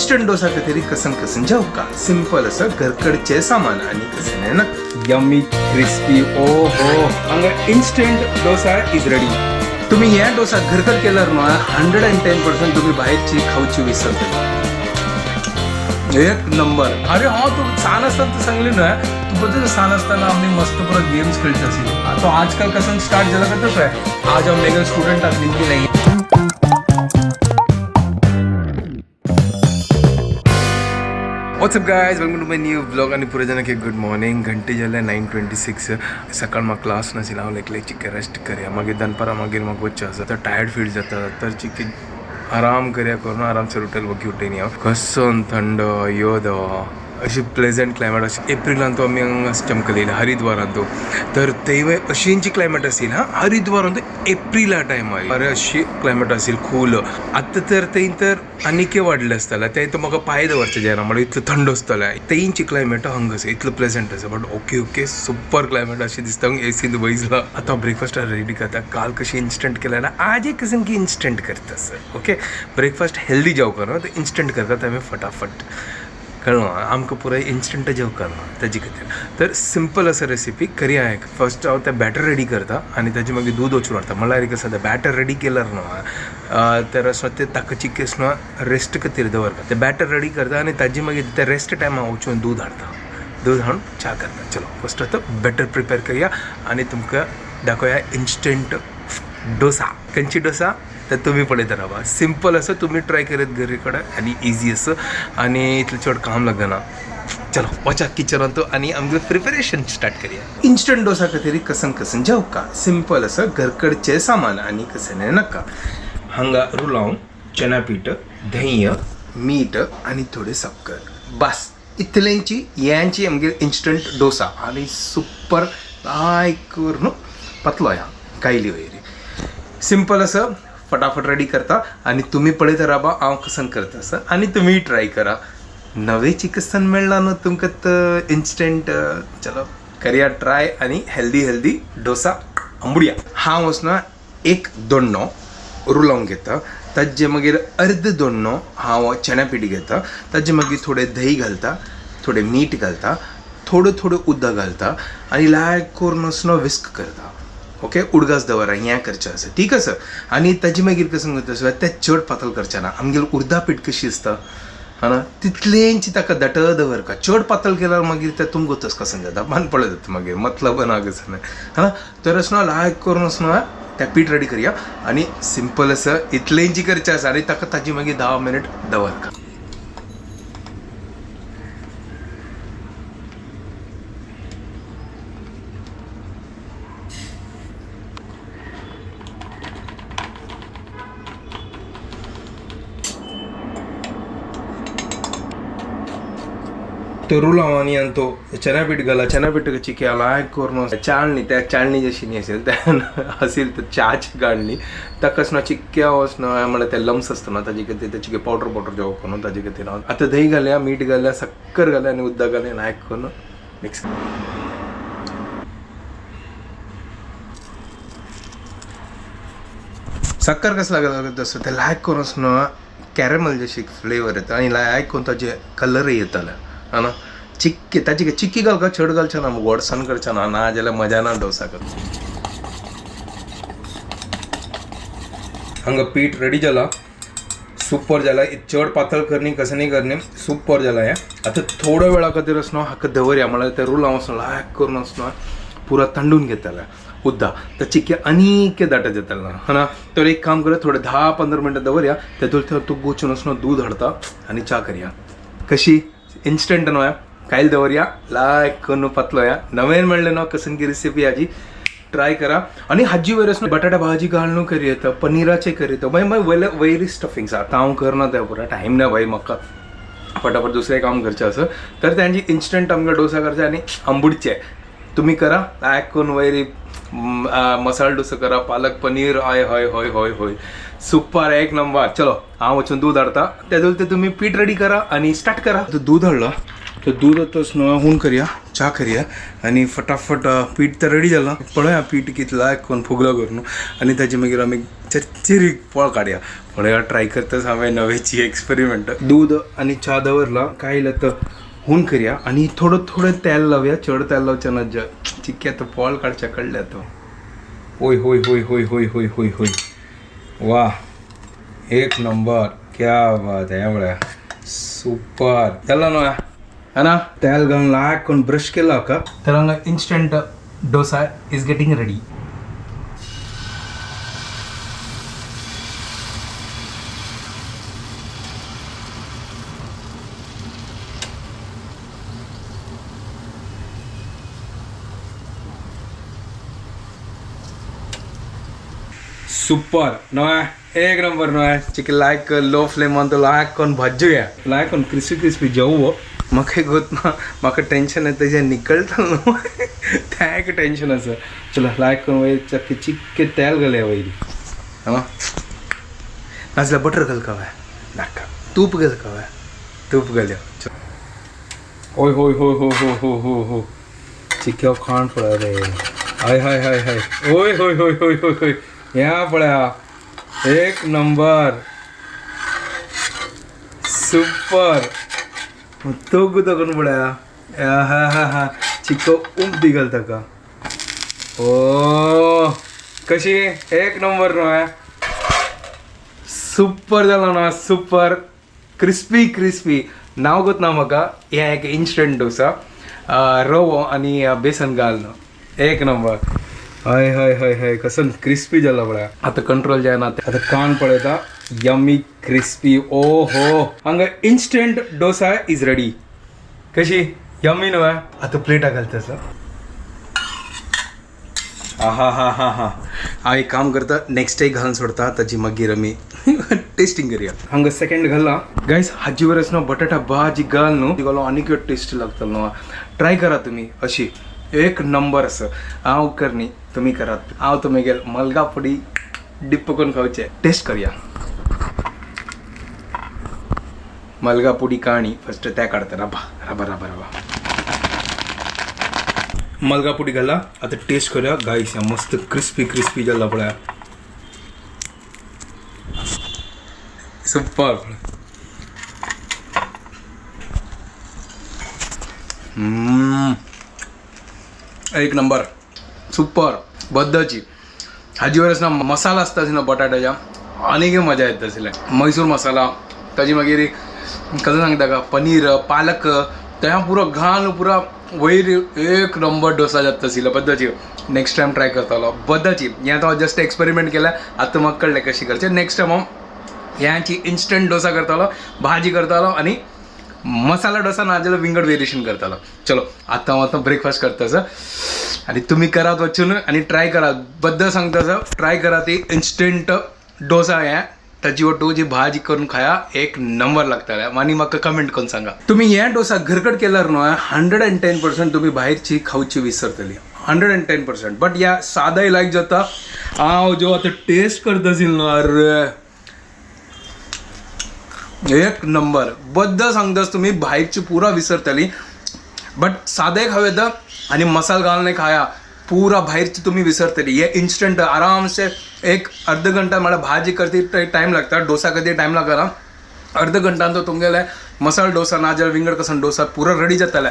Instant dosa खातीर कसन कसन जेवका सिंपल असं घरकडचे सामान आणि कसं नाही ना यम्मी क्रिस्पी ओ हो हांगा इन्स्टंट डोसा is ready. तुम्ही ह्या डोसा घरकड केल्यार न्हू 110% तुम्ही भायरची खावची विसरतले. एक नंबर. अरे हा तू सान असताना तर सांगली ना तू बद्दल सान असताना आम्ही मस्त परत गेम्स खेळत असेल. तो आजकाल कसं स्टार्ट झाला का तसं आहे. आज आम्ही मेगन स्टुडंट असली की नाही. What's up guys, welcome to my new blog. आणि पुरे जण की गुड मॉर्निंग. घंटे झाले 9:26. सकाळ मग क्लास नसेल हांव लायक चिक्के रेस्ट करया, मागीर दनपारां मागीर म्हाका वच्चें आसा तर टायर्ड फील जाता तर चिक्के आराम करया करून आरामसर उठेल वगी उठेन हांव. कसो थंड यो देवा, अशी प्लेजंट क्लायमेट. अशी एप्रिलांत तो आमी हांगा चमकलेली हरिद्वारांत तर तेवय अशींची क्लायमेट असेल. हां, हरिद्वारांत एप्रिला टायमार अरे अशी क्लायमेट असेल कूल. आतां तर थंय तर आनीकय वाडले आसतले. थंय तर म्हाका पांय दवरचे जायना म्हणल्यार इतलो थंड आसतलें. तेंची क्लायमेट हांगा आसा इतलो प्लेजंट आसा. But okay okay super climate अशें दिसता एसींत बैसला. आतां ब्रेकफास्ट रेडी करता. काल कशी इन्स्टंट केलें ना आज एक कसन की इन्स्टंट करता सर. ओके ब्रेकफास्ट हेल्दी जेवका न्हू तर इन्स्टंट करता आमी फटाफट कळ्ळो आमकां पुराय इन्स्टंट जेवकार ना ताजे खातीर. तर सिंपल असं रेसिपी करया. एक फर्स्ट हांव तें बॅटर रेडी करता आनी ताजे मागीर दूद वचून हाडटा. म्हणल्यार कसं तें बॅटर रेडी केल्यार न्हू तर असो तें ताका चिकेस न्हू रेस्ट खातीर दवरता. तें बॅटर रेडी करता आनी ताजे मागीर ते रेस्ट टायमार वचून दूद हाडटा. दूद हाडून च्या करता. चलो फर्स्ट आतां बॅटर प्रिपेर करया आनी तुमकां दाखोवया इन्स्टंट डोसा. खंयची डोसा तर तुम्ही पळयत रावा. सिंपल असं तुम्ही ट्राय करत घरी कडेन आनी इजी असं आनी इतलें चड काम लागना. चलो वचा किचनांत आनी आमगेलें प्रिपरेशन स्टार्ट करया. इन्स्टंट डोसा खातीर कसन कसन जेवका सिंपल असं घरकडचे सामान आनी कसें नाका. हांगा रुलावन चना पीठ, धंय, मीठ आनी थोडें साकर बस इतल्यांची यांची आमगेली इन्स्टंट डोसा आनी सुपर लायक न्हू पातलो ह्या कायली वयर सिंपल असं फटाफट रेडी करता आणि तुम्ही पळयत राबा हांव कसन करता असं आणि तुम्ही ट्राय करा. नवेची कसन मेळ्ळा न्हू तुमकां तर इन्स्टंट. चलो करया ट्राय आणि हेल्दी हेल्दी डोसा आंबुडया. हांव वचना एक दोण्णो रुलावन घेता. ताजे मागीर अर्द दोण्णो हांव चण्या पीठ घेता. ताजे मागीर थोडें दही घालता, थोडें मीठ घालता, थोडें थोडें उदक घालता आनी लायक करून असो विस्क करता. ओके उडगास दवरा हें करचें आसा ठीक आसा. आनी ताजे मागीर कसं करता तें चड पातळ करचें ना. आमगेली उर्दा पीठ कशी आसता हा ना तितलेंची ताका दट दवरका. चड पातळ केल्यार मागीर तें तुमकां तस कसं जाता मान पळय जाता मागीर मतलब ना कसं हा ना. तर अशें ना लायक करून अशें ना तें पीठ रेडी करया आनी सिंपल आसा इतलेंची करचें आसा आनी ताका ताजी मागीर 10 मिनट दवरका. तो रुलाव आणि तो चना पीठ घाला. चना पीठ चिके लायक करून चाळणी त्या चाळणी जशी न्ही असेल त्या असेल तर च्याची गाळणी ताका ना चिक्क्या वचना म्हळ्यार ते लम्स आसता ना ताजे खातीर ते चिके पावडर पावडर जेवप न्हू ताजे खातीर. आतां दही घालया, मीठ घालया, साकर घालया आनी उदक घालया लायक करून मिक्स. साकर कसं लागत तसं ते लायक करून न्हू कॅरमल जशी फ्लेवर येता आनी लायक करून ताजे कलरय येताले हा ना. चिक्की ताची चिक्की घालका चड घालचें ना, गोडसाण करचें ना, ना जाल्यार मजा ना डोसा कर. हांगा पीठ रेडी जाला, सुपर जाला. चड पातळ करणी कसं नाही करणे सुपर जाला हें. आतां थोडो वेळा खातीर असो न्हू हाका दवरया म्हळ्यार तें रुलाव असो लायक करून असो न्हू पुरा तांडून घेतला उद्दा तर चिक्के आनीक दाट जातलें हा ना. तर एक काम करूया थोडें 10-15 मिनटां दवरया. तेतून तूं गोचून असो दूद हाडता आनी च्या करया. कशी इन्स्टंट न्हू कायल दवरया लायक करून पातलो या नवेन मेळ्ळें न्हू कसन की रेसिपी हाजी ट्राय करा. आनी हाजी वयर न्हू बटाटा भाजी घालून करी येता, पनीराचे करी येता, मागीर मागीर वयले वयरी स्टफिंग्स. आतां हांव करना तें पुरा टायम ना भाई म्हाका फटाफट दुसरें काम करचें आसा. तर तांची इन्स्टंट आमकां डोसा करचे आनी आंबुडचे तुम्ही करा लायक करून वयरी मसाला डोसा करा, पालक पनीर हय हय हय हय हय सुपर एक नंबर. चलो हांव वचून दूद हाडता तेदोल ते तुम्ही पीठ रेडी करा आनी स्टार्ट करा. आतां दूद हाडला तर दूद आतां न्हू हून करया च्या. च्या करया आनी फटाफट पीठ तर रेडी जालां. पळया पीठ कितलां लायक करून फुगलो करून आनी ताजे मागीर आमी चरचरीत पोळ काडया. पळया ट्राय करताच हांवें नवेची एक्सपेरिमेंट. दूद आनी च्या दवरला काय इल्लें आतां हून करया आनी थोडं थोडें तेल लावया. चड तेल लावचें ना, चिक्के आतां पोळ काडच्या कडले आतां. होय होय होय होय होय होय होय होय, वा एक नंबर, क्या बात आहे. पळया सुपर जालो न्हू है ना. तेल घालून लायक करून ब्रश केला का तर हांगा instant dosa is getting ready. Super न्हय, एक नंबर न्हय. चिकन लायक लो फ्लेमान तो लायक करून भाजूया, लायक करून क्रिस्पी क्रिस्पी जेवो. म्हाका गोत ना, म्हाका टेंशन येता तेजें निकळटा न्हू तें एक टेंशन आसा. चलो लायक करून वयर चक्के चिक्के तेल घालया वयर. हा नाजाल्यार बटर घालका व्हय, नाका तूप घालका व्हय, तूप घालया. ओय होय होय हो हो हो हो हो, चिक्यो खाण पळय रे. हाय हाय हाय हाय, ओय होय होय होय होय होय, ह्या पळया एक नंबर सुपर. तोगू करून पळया. हा हा हा, चिको उमटी घाल ताका. ओ कशी एक नंबर न्हय, सुपर जालो ना, सुपर क्रिस्पी क्रिस्पी. नांव गोत ना म्हाका. हें एक इन्स्टंट डोसा, रवो आनी बेसन घालून एक नंबर. हय हय हय हय, कसं क्रिस्पी जाला पळया. आतां कंट्रोल जायना, आतां कान पळयता यमी क्रिस्पी. ओ हो, हांगा इन्स्टंट डोसा is ready. कशी यमी न्हय. आतां प्लेटा घालता सर. हा हा हा हा, हांव एक काम करता, नेक्स्ट एक घालून सोडता, ताजी मागीर आमी टेस्टिंग करया. हांगा सेकंड घाला गायस. हाजी वरस न्हू बटाटा भाजी घाल न्हू, ती घालून आनीक टेस्ट लागतलो न्हू. ट्राय करा तुमी, अशी एक नंबर आसा. हांव करनी, तुमी करात. हांव तुमी गेल मलगा पुडी डिप्प करून खावचे. टेस्ट करया. मलगा पुडी काणी फर्स्ट त्या काडता. राबा राबा राबा राबा, मलगा पुडी घाला. आता टेस्ट करूया गाईस. मस्त क्रिस्पी क्रिस्पी जाला पळया, सुपर. एक नंबर सुपर बद्दची. हाजी वरस ना मसाला आसता ना बटाट्याच्या, आनीक मजा येता आसले. मैसूर मसाला, ताजी मागीर कसं सांगता का पनीर पालक त्या पुरो घाल पुरा वयर एक नंबर डोसा जाता आशिल्लो पद्दची. नेक्स्ट टायम ट्राय करतलो पद्दची. हें आतां जस्ट एक्सपेरिमेंट केलें, आतां म्हाका कळ्ळें कशी करचें. नेक्स्ट टायम हांव ह्याची इन्स्टंट डोसा करतलो, भाजी करतलो आनी मसाला डोसा ना जाल्यार विंगड वेरिएशन करतलो. चलो आतां हांव आतां ब्रेकफास्ट करता सर, आनी तुमी करात वचून आनी ट्राय करात. बद्द सांगता सर, ट्राय करात ती इन्स्टंट डोसा. हें ताजी वटू जी भाजी करून खाया, एक नंबर लागतले. आनी म्हाका कमेंट करून सांगा तुमी हे डोसा घरकट केल्यार न्हू 110% तुमी भायरची खावची विसरतली, 110%. बट ह्या सादाय लायक जाता. हांव जो आतां टेस्ट करता आशिल्लो न्हू, अरे एक नंबर. बद्द सांगतास तुमी भायरची पुरा विसरतली. बट सादे खावं येता आनी मसाल घालून खाया, पुरा भायरची तुमी विसरतली. हे इन्स्टंट आरामसे एक अर्ध घंटा, म्हळ्यार भाजी करती टायम लागता, डोसा करती टायम लागना. अर्ध घंटान तो तुमगेले मसाल डोसा ना जाल्यार विंगड कसन डोसा पुरा रेडी जातले.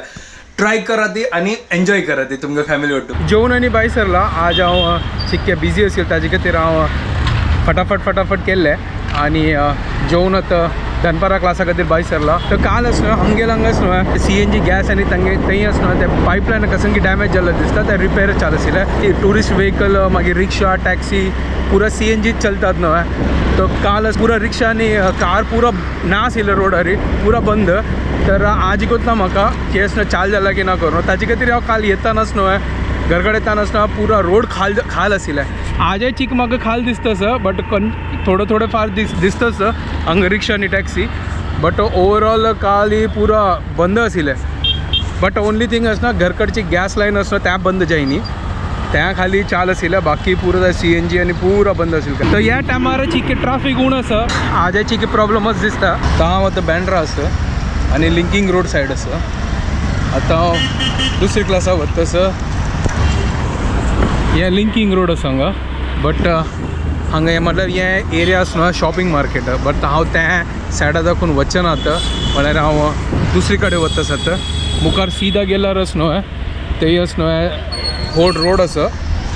ट्राय करा ती आनी एन्जॉय करा ती तुमगे फॅमिली वट्टू. जेवण आनी भायर सरला. आज हांव चिक्के बिजी आशिल्लो, ताजे खातीर हांव फटाफट फटाफट केल्लें आनी जेवण आतां दनपारा क्लासा खातीर भायर सरला. तर काल आस न्हू आमगेर हांगाच न्हू CNG gas आनी तांगे थंय आस न्हू ते पायपलायन कसं की डॅमेज जाल्लो दिसता, ते रिपेर चालू आशिल्ले. ट्युरिस्ट व्हेकल मागीर रिक्षा टॅक्सी पुरा CNG चलतात न्हू. तर काल पुरा रिक्षा आनी कार पुरा ना आशिल्लो रोडार, पुरा बंद. तर आज कोत्ता म्हाका केस न्हू चाल जाला की ना करूं, ताजे खातीर हांव काल येतानाच न्हू घरकडे येतानाच न्हू पुरा रोड खाल खाल आशिल्ले. आजय चीक म्हाका खाल दिसता सर, बट थोडं थोडं फार दिसतच हांगा रिक्षा आनी टॅक्सी. बट ओवरऑल काल ही पुरा बंद आशिल्ले. बट ओनली थिंग आसना घरकडची गॅस लायन आसना त्या बंद जायनी, त्या खाली चाल आशिल्ले. बाकी पुरा CNG आनी पुरा बंद आशिल्ले. तर ह्या टायमार चिके ट्राफीक उण आसा, आजय चिके प्रॉब्लमच दिसता. तर हांव आतां बँड्रा आसा आनी लिंकींग रोड सायड आसा. आतां हांव दुसरी क्लासाक वता सर. हें लिंकींग रोड आसा हांगा, बट हांगा हें म्हटल्यार हें एरिया आसा न्हू शॉपिंग मार्केट, बट हांव त्या सायडा दाखून वचना आतां, म्हळ्यार हांव दुसरी कडेन वता आसा. आतां मुखार सीधा गेल्यार आसा न्हू तेय आसा न्हू व्हड रोड आसा,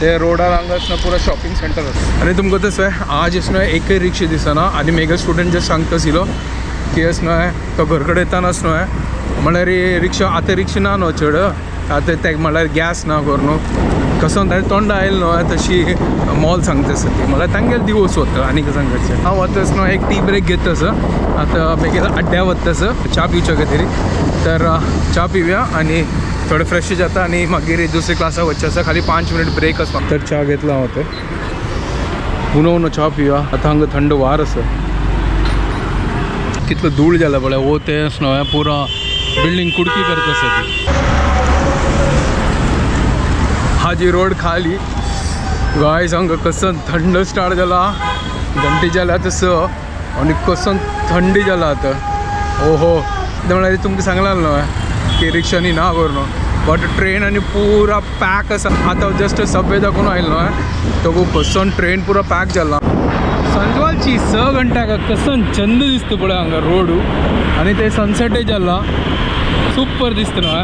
ते रोडार हांगा आसा पुरो शॉपिंग सेंटर आसा. आनी तुमकां तसो आज आसा न्हू एकय रिक्षा दिसना. आनी मेगे स्टुडंट जस्ट सांगता आशिल्लो की अशें न्हू तो घर कडेन येताना आसा न्हू म्हळ्यार रिक्षा आतां रिक्षा ना न्हू चड, आतां तेका म्हळ्यार गॅस ना कर न्हू कसो ताणें तोंडा आयलें न्हू तशी मोल सांगता आसा ती, म्हळ्यार तांगेले दिवस वता. आनी कितें सांगपाचें, हांव वता आसा न्हू एक टी ब्रेक घेता आसा, आतां मागीर अड्ड्या वता आसा च्या पिवच्या खातीर. तर च्या पिवया आनी थोडे फ्रेश जाता आनी मागीर दुसरे क्लासाक वचचें आसा. खाली 5 मिनट ब्रेक आसा. तर च्या घेतला हांव आतां, उनो उनो च्या पिवया. आतां हांगा थंड वार आसा, कितलो धूळ जाला पळय, वो ते स्नो पुरा बिल्डींग कुडकी करता आसा ती. हाजी रोड खाली गायस, हांगा कसं थंड स्टार्ट जाला, घंटे जाला तसं आनी कसं थंडी जाला आतां. ओहो, म्हळ्यार तुमकां सांगलां न्हू की रिक्षांनी ना करून, बट ट्रेन आनी पुरा पॅक आसा. आतां जस्ट सबवे दाखोवन आयलो न्हू तो कसं ट्रेन पुरा पॅक जाला. सांजवालची 6 घंट्याक कसं चंद दिसता पळय हांगा रोडू, आनी ते सनसेटय जाला, सुपर दिसता न्हू.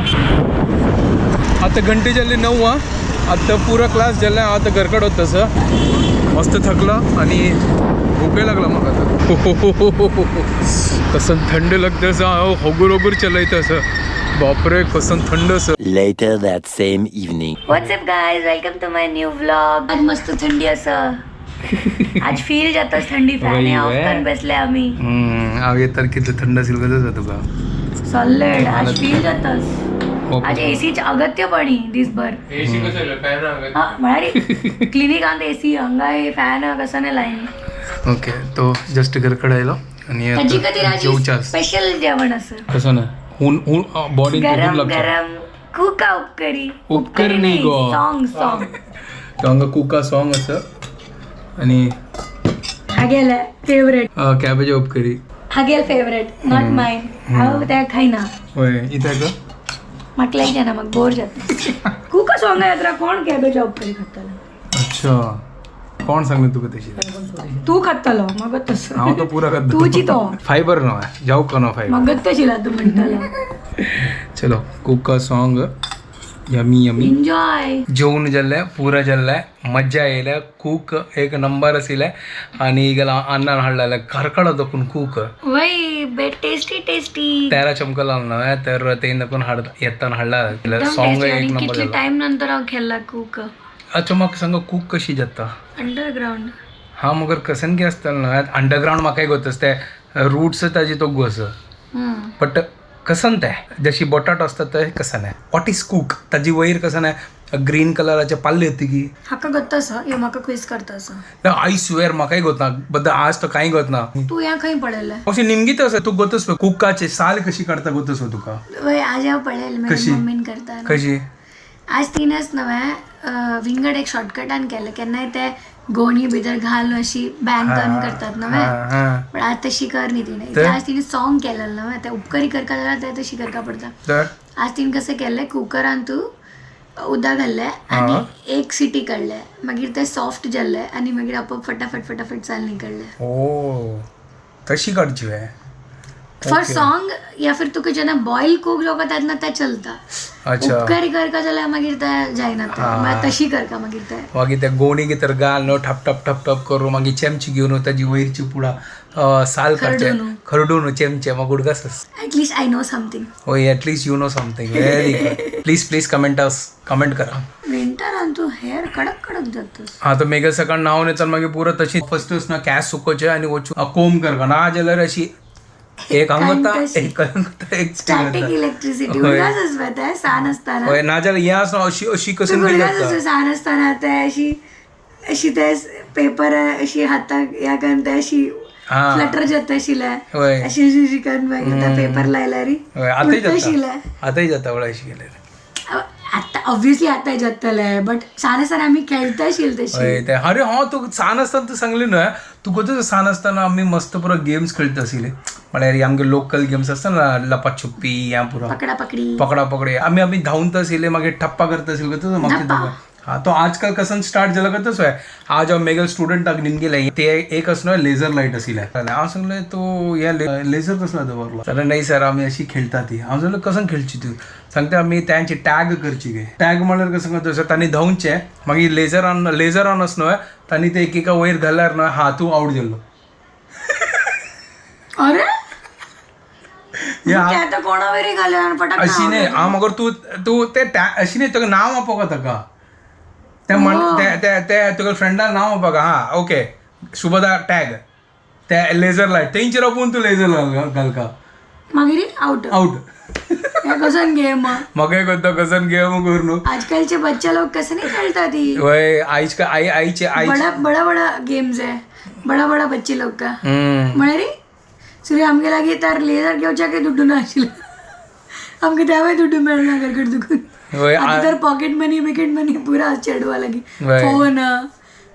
आतां घंटे जाल्ली 9, आतां पुरा क्लास जालें, हांव आतां घरकड वता सर. मस्त थकला आनी भुकय लागला म्हाका आतां. कसं थंड लागता आसा, हांव होगूर होगूर चलयता आसा. बापरे कसं थंड आसा. Later that same evening. What's up guys, welcome to my new vlog. आज मस्त थंडी आसा, आज फील जाता थंडी. फॅन ऑफ करून बसले आम्ही. हांव येतार कितलें थंड आशिल्लें गरज आसा तुका. सॉलिड आज फील जातास. आज एसीच अगत्यपणी दिसभर. हा म्हळ्यार क्लिनिकांत एसी, हांगा फॅन कसं नाही लायन. ओके, तो जस्ट घरकडे आयलो आनी ताजी खातीर आज जेवचें आसा. स्पेशल जेवण आसा. कसं ना हून हून बॉडी हून गरम लागता. गरम कुका उपकरी. उपकरी न्ही गो. Song song. तो हांगा कुका सॉंग आसा आनी हागेले फेवरेट. कॅबेज उपकरी. हागेल फेवरेट, not mine. हांव त्या खायना. वय इत्याक? म्हाका लायक जायना, म्हाका बोर जाता. कुका सॉंग येत्रा कोण कॅबेज उपकरी खातलो? अच्छा, कोण सांगलें तुका तशी? तू खातलो म्हाका तसो. हांव तो पुरा खाता. तुजी तो. फायबर न्हय जावंक ना फायबर. म्हाका तशिला तूं म्हणटलो. चलो कुका सॉंग यमी यमी. एन्जॉय. जेवण जाल्लें पुरा जाल्लें, मज्जा येयल्या. कूक एक नंबर आशिल्लें आनी गेला अन्नान हाडलेलें करकड दाखून कूक. वय बे टेस्टी टेस्टी. तेरा चमको लावला न्हय तर ते दाखून हाड येतान हाडला सॉंग टेस्टी. एक आणि नंबर कितले जालो. टाइम नंतर हांव खेळला कूक. अच्छा, म्हाका सांग कूक कशी जाता? अंडरग्राउंड. हा मगर कसन की आसतलें न्हय अंडरग्राउंड म्हाकाय गोत आसा ते रुट्स ताजे तो आसा, बट कसन ते जशी बटाट आसता ते कसन आहे. What is cook? ताजी वयर कसन आहे ग्रीन कलराचे पाल्ले येता की. हाका गोत्ता आसा ह्यो म्हाका क्विज करता आसा. I swear म्हाकाय गोत ना, बट आज तो कांय गोत ना. तूं ह्या खंय पळयलें? अशें निमगीत आसा तूं गोतस कुकाचे साल कशी काडता गोतस तुका? वय आज हांव पळयलें कशी? म्हाज्या मम्मीन करता. कशी? आज तिनच नव्हे विंगड एक शॉर्टकटान केलें. केन्नाय ते गोणी भितर घालून अशी बँग करून करतात नव्हे, पण आज तशी कर न्ही तिणें. तर? आज तिणें सॉंग केलेलं नव्हे ते उपकरी करका जाल्यार ते तशी करका पडता. तर आज तिणें कशें केलें, कुकरान तूं उदक घाल्लें आनी एक सिटी काडलें, मागीर ते सॉफ्ट जाल्लें आनी मागीर आपोआप फटाफट फटाफट साल निकडलें. ओ तशी काडची वे? फॉर सॉंग या फिर तुका जेन्ना बॉयल कूक जावपा तेन्ना तें चलता. अच्छा. उपकरी करका जाल्यार मागीर ते जायना तें, मागीर तशी करका मागीर ते. मागीर त्या गोणी भितर घाल न्हू, ठप ठप ठप ठप करून मागीर चेमचे घेवन ताजी वयरची पुडा साल काडचे खरडून. खरडून चेमचे मागीर उडकास. At least I know something. होय, at least you know something. Very good. Please please comment us, comment करा. विंटरान तूं हेअर कडक कडक जातस. हा तर मेघ सकाळ न्हांवन येता मागीर पुरो तशी फर्स्टच ना कॅस सुकोवचे आनी वचून कोम करका ना जाल्यार अशी एक हांग वता एक हांग वता एक स्टॅटिक इलेक्ट्रिसिटी. होय. उडगास आसता ते सान आसतना. हय, नाजाल्यार हें आसा अशी अशी तूं कसून उडगास जाता. आसता सान आसतना ते अशी अशी ते पेपर अशी हाताक ह्या करून ते अशी हा. फ्लटर जाता आशिल्लें. होय. अशी अशी अशी करून मागीर ते पेपर लायल्यार हय, आतांय उडटा आशिल्लें. जाता, आतांय जाता वळ अशी केल्यार. आतां ऑब्वियसली आतां जातलें, बट सान आसतना आमी खेळटा आशिल्ले तशी. हय ते, अरे हा तूं सान आसतना तूं सांगली न्हय तूं कोतो सान आसतना आमी मस्त पुरो गेम्स खेळत आशिल्ले, म्हळ्यार आमगे लोकल गेम्स आसता ना, लपाछुप्पी या पुरो पकडा पकडी, पकडा पकडी. आमी आमी धांवत आशिल्ले, मागीर ठप्पा करता आशिल्ले कोतो मागीर. हा, तो आजकाल कसन स्टार्ट जाला करतच होय. आज हांव मेगेल स्टुडंटाक निमगेले ते एक असलो लेझर लायट आशिल्ले. हांव सांगले, तूं हे लेझर कसलो दवरलो? जाल्यार नाही सर, आमी अशी खेळटा ती. हांव सांगले, कसन खेळची तूं? सांगता, आमी त्यांची टॅग करची गे. टॅग म्हळ्यार कसं करता? तांणी धांवचे, मागीर लेझर ऑन आस न्हय, तांणी ते एकेका वयर घाल्यार न्हय, हा, तूं आवट जाल्लो. अरे, ते आता कोणावरी घाल्या पटक. अशी न्ही, हांव मगर तूं तूं ते अशी न्ही, तुका नांव आपोवका ताका ते म्हण ते ते ते तुका फ्रेंडा नांव आपोवका. हा, ओके, शुभदा टॅग ते लेझर लायट तेंचेर आपून तूं लेझर घालका. मागीर आउट. आउट. हे कसन गेम? मगे करता कसन गेम कर न्हू. आजकालचे बच्चे लोग कसे नाही खेळतात ती. वय, आईच आई आईचे आई. बडा बडा बडा गेम्स आहे, बडा बडा बच्चे लोक का. म्हळ्यार सुर्या आमगे लागीं तर लेझर घेवच्याक दुड्डू नाशिल्ले आमकां, तेवूय दुड्डू मेळना घरकडे दुखून. वय. आता तर पॉकेट मनी बिकेट मनी पुरा चेडवा लागीं. वय. फोन,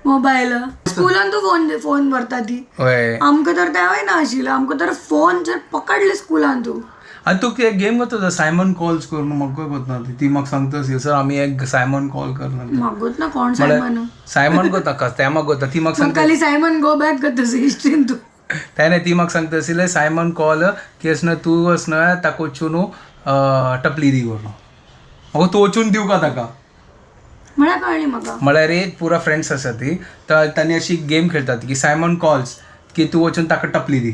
मोबायल, स्कुलान तूं फोन फोन व्हरता ती. वय. आमकां तर तेवूय नाशिल्लें. आमकां तर फोन जर पकडले स्कुलान तूं. आनी तूं एक गेम करता सायमन कॉल्स करून, म्हाका कोत्ना ती. म्हाका सांगता सर, आमी एक सायमन कॉल करना. मागूत ना कोण सायमन. सायमन कोता तें म्हाका कोता ती म्हाका मग सांगता. खाली सायमन गो बॅक करता हिस्ट्रीन तूं. ते न्ही, ती म्हाका सांगता आशिल्लें सायमन कॉल की अशें न्हय, तूं अशें न्हय ताका वचून टपली दी करून. म्हाका तूं वचून दिवका ताका. म्हळ्यार कळ्ळी म्हाका. म्हळ्यार एक पुरा फ्रेंड्स आसा ती, तर तांणी अशी गेम खेळतात की सायमन कॉल्स की तूं वचून ताका टपली दी.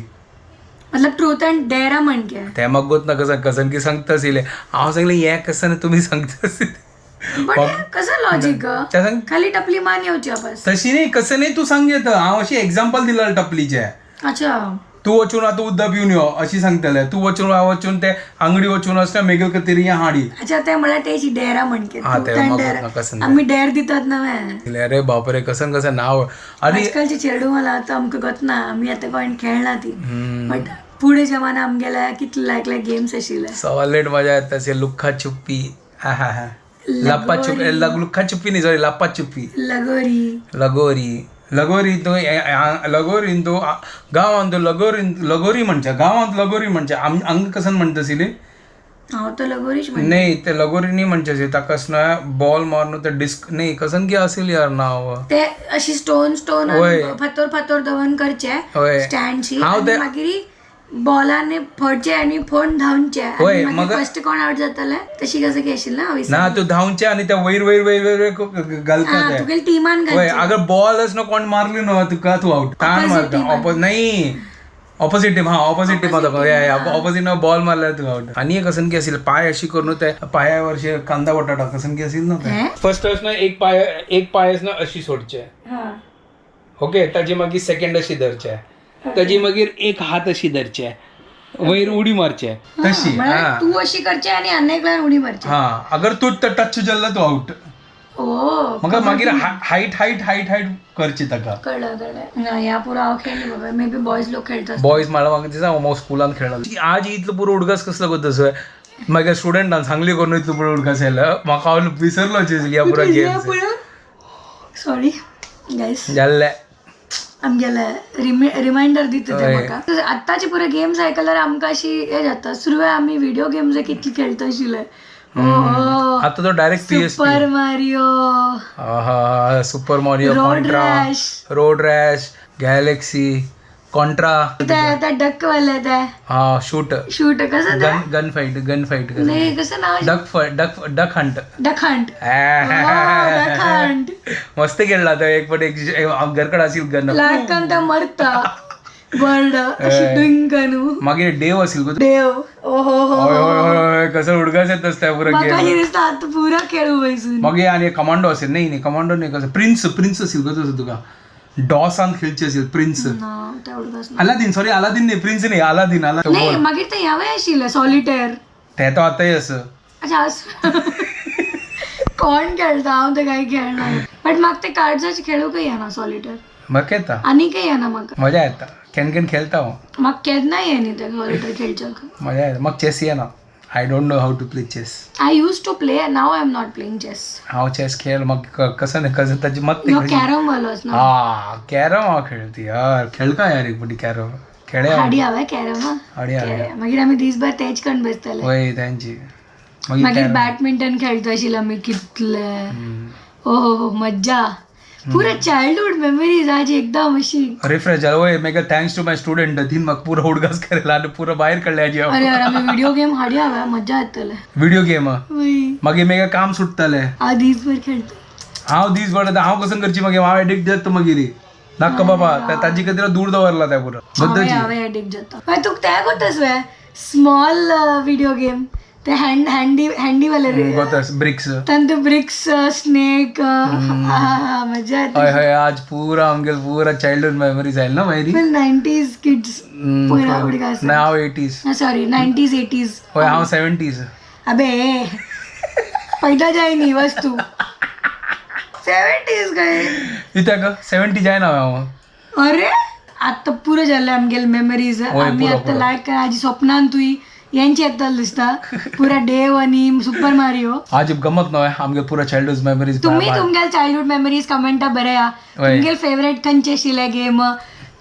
मतलब ट्रूथ अँड डेरा म्हणके. ते म्हाका गोत ना कसं कसन की सांगता आशिल्लें. हांव सांगलें, हें कसं तुमी सांगता आशिल्लें. बट कसं लॉजिक? ते सांग. खाली टपली मान येवची बस. तशी न्ही, कसं न्ही, तूं सांग येता. हांव अशी एग्जाम्पल दिला टपलीचें. अच्छा. तूं वचून आतां उदक पिवन यो अशी सांगतले. तूं वचून हांव वचून ते आंगडी वचून आसता मेगल खातीर हाडी. अच्छा, ते म्हळ्यार तेची डेरा म्हणके. हा, ते ट्रूथ अँड म्हाका डेरा. कसं. आमी डेर दितात नव्हे. अरे बापरे, कसं कसं नाव आणि आजकालचे चेडू मला आता आमकां गत ना. आमी आतां कोण खेळना ती, बट पुढे जमाना आमगेल्या कितले लायक लायक गेम्स आशिल्ले. सॉलिड मजा येता असे. लुक्खा छुप्पी, हा हा हा, लप्पा छुप्पी, लुक्खा छुप्पी नाही, सॉरी, लप्पा छुप्पी. लगोरी. लगोरी, लगोरी तो लगोरी तो गांवांत लगोरी लगोरी म्हणच्या, गांवांत लगोरी म्हणच्या. आम कसन म्हणता आशिल्ली? हांव तर लगोरीच म्हणटा. नाही, ते लगोरी नाही म्हणचे ताका. बॉल मारून ते डिस्क नाही, कसन की असेल यार नाव. ते अशी स्टोन स्टोन वय. फातोर फातोर दवरून करचे वय. स्टँडची हांव आनी मागीर बॉलाने फोडचे आणि फोन धांवचे. वय, आणि मागीर फर्स्ट कोण आउट जातले तशी कसं की आशिल्लें ना. ना, तू धांवचे आणि त्या वयर वयर वयर वयर वयर घालता ते. तुगेली टिमान वय. घालचे. अगर बॉलच ना कोण मारली ना तुका, तू आउट. ताण Opposite मारता team. नाही, ऑपोजिट टीम, हा, ऑपोजिट टीम. ऑपोजिट बॉल मारल्यार तू आउट. आणि एक असन की असेल पाय अशी करून ते पायावर असे कांदा बटाटा कसन की असेल ना ते. हे? फर्स्ट ना एक पाय, एक पाय ना अशी सोडचे. हा. ओके, ताजी मागीर सेकंड अशी धरचे, ताजी मागीर एक हात अशी धरचे, वयर उडी मारचे तशी. म्हळ्यार हा. तू अशी करचे आणि अनेक उडी मारची. हा, अगर तू टच जाल्लो तू आउट. ओ. मग मागीर हाईट हाईट हाईट हाईट करची ताका. कळलं कळलं. ना, ह्या पुरा हांव खेळली बाबा. मे बी बॉयज लोक खेळतात. बॉयज मला म्हाका दिसा हांव स्कुलान खेळलो. आज इतलो पुरो उडगास कसलो करता सर? मागीर स्टुडंटान सांगली करून इतलो पुरो उडगास येयलो म्हाका. हांव विसरलो ह्या पुरो गेम. Sorry guys. जाल्ले. आमगेले रिमायंडर दिता ते हय. म्हाका. आत्ताचे पुरे गेम्स आयकल्यार आमकां अशी हे जाता, सुरवे आमी व्हिडिओ गेम्स कितले खेळता आशिल्ले. आता तो direct PS. Super Mario. Super Mario. Road Contra. Rash. Road rash, Galaxy, Contra. त्या त्या डकवाले त्या. हा, शूट. शूट कसं ते? Gun gun fight, gun fight. नाही, कसं नाव? Duck duck duck hunt. Duck hunt, duck hunt. मस्त खेळला तो. एक पण एक घरकडे असेल गन. लाटकान त्या मरता बर्ड अशी डुंकनू. मागीर देव असेल गो तो. देव, ओ हो हो. होय होय होय होय, कसं उडगास येत असता पुरा म्हाका गेम. हे दिसता आता पुरा खेळू बैसून. मागीर आणि कमांडो असेल. नाही नाही, कमांडो नाही, कसं प्रिन्स, प्रिन्स असेल गो तसं तुका डॉसान खेळचे असेल प्रिन्स. ना, तेवढं अलादीन, सॉरी, अलादीन नाही, प्रिन्स नाही, अलादीन, अलादीन. नाही, मागीर ते ह्यावें आशिल्लें सॉलिटेअर. ते तो आतांय असं. अच्छा, असं कोण खेळता? हांव ते काही खेळना, बट म्हाका ते कार्ड्साचे खेळूंकय येना सॉलिटेअर. म्हाका येता. आनीकय येना म्हाका. मजा येता, केन्ना केन्ना खेळता हांव. म्हाका केन्नाय येना ते सॉलिटेअर खेळच्याक. मजा येता. म्हाका चेस येना. I don't know how to play chess. I used to play, now I am not playing chess. हांव चेस खेळ म्हाका कसं नाही कसं ताची मत नो कॅरम वालोच ना. हा, कॅरम हांव खेळती यार. खेळ का यार एक पटी कॅरम खेळे. हाडी हांवें कॅरम. हाडी हांवें. मागीर आमी दिसभर तेच करून बसतले. वय त्यांची. मागीर बॅडमिंटन खेळतो आशिल्ले आमी कितले. ओ हो हो, मज्जा, पुरा चाइल्डहुड मेमरीज आज एकदम अशी रिफ्रेश झालं. वय, mega thanks to my student. तीन म्हाका पुरो उडगास केला आणि पुरो भायर काडले हाजी. अरे अरे, आमी व्हिडिओ गेम हाडी हांवें, मज्जा येतले. Video game. वय. मागीर मेगा काम सुटतले. हांव दिसभर खेळतो. हांव दीस भर हांव कसं करची? मागीर हांव एडिक्ट जाता मागीर. नाका बाबा, ताजी खातीर दूर दवरला त्या पुरो. हांवें हांवें एडिक्ट जाता. मागीर तुका तें कोतास वे स्मॉल व्हिडिओ गेम, ते हँड हँडी हँडी वाले? ब्रिक्स. तांतू ब्रिक्स, स्नेक, मजा येते. हय हय, आज पुरा आमगे पुरा चाइल्डहुड मेमरीज आयल ना मागीर. फुल 90s kids पुरा उडगास. ना, हांव 80s. Sorry, 90s, 80s. हय, हांव 70s. अबे, पैदा जाय न्ही वस्तू 70s काय? कित्याक 70 जायना हांव. अरे, आतां पुरो जाल्ले आमगेले मेमरीज. आमी पुरो, आतां पुरो. लायक आजी स्वप्नान तुई यांची येतले दिसता पुरा डेव आनी सुपर मारियो. आज गमत न्हय आमगे पुरा चाइल्डहुड मेमरीज. तुम्ही तुमगेले चाइल्डहुड मेमरीज कमेंटा बरया. वय. तुमगेले फेवरेट खंयचे आशिल्ले गेम,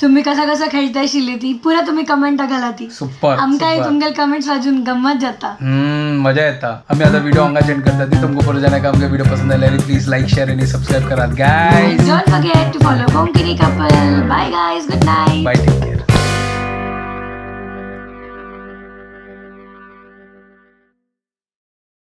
तुम्ही कसा कसा खेळता आशिल्ली ती पुरा तुम्ही कमेंटा घाला ती. सुपर. आमकांय तुमगेले कमेंट्स वाजून गम्मत जाता. मजा येता. आम्ही आता व्हिडिओ हांगा सेंड करता ती. तुमकां पुरो जाणांक आमगे व्हिडिओ पसंद आल्यार प्लीज लायक, शेअर आणि सबस्क्राईब करात guys. Don't forget to follow Konkani Couple. Bye guys, good night. Bye, take care.